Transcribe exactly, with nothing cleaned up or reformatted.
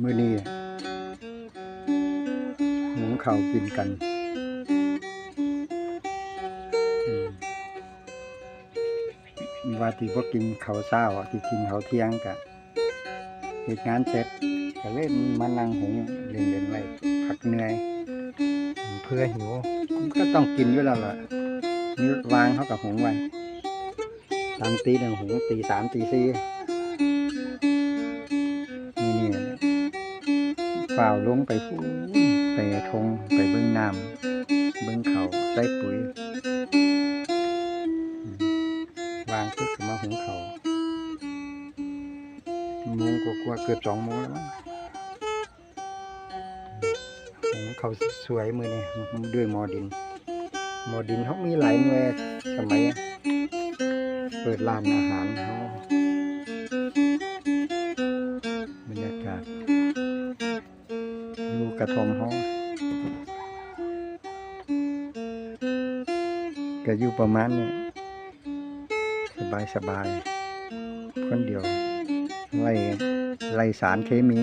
มื้อนี้หุงข้าวกินกัน อืม ว่าสิบ่กินข้าวเช้า สิกินข้าวเที่ยง กะเฮ็ดงานเสร็จ กะเลยมานั่งหุงเล่นๆไว้ พักเหนื่อย เผื่อหิว มันก็ต้องกินอยู่แล้วล่ะ มีว่างเฮากะหุงไว้ ตั้งตีหนึ่ง หุงตีสาม ตีสี่ มื้อนี้ฟ้าวลงไปพู้น ไปท่ง ไปเบิ่งน้ำ เบิ่งข้าว ใส่ปุ๋ย อืม ว่างปุ๊บก็มาหุงข้าว โมงกว่าๆ เกือบสองโมงแล้วมั้ง หุงข้าวสวยมื้อนี้ ด้วยหม้อดิน หม้อดินเฮามีหลายหน่วย สมัยเปิดร้านอาหารเฮา บรรยากาศ อยู่กระท่อมเฮา ก็อยู่ประมาณนี้ สบายๆ คนเดียว ไร้ ไร้สารเคมี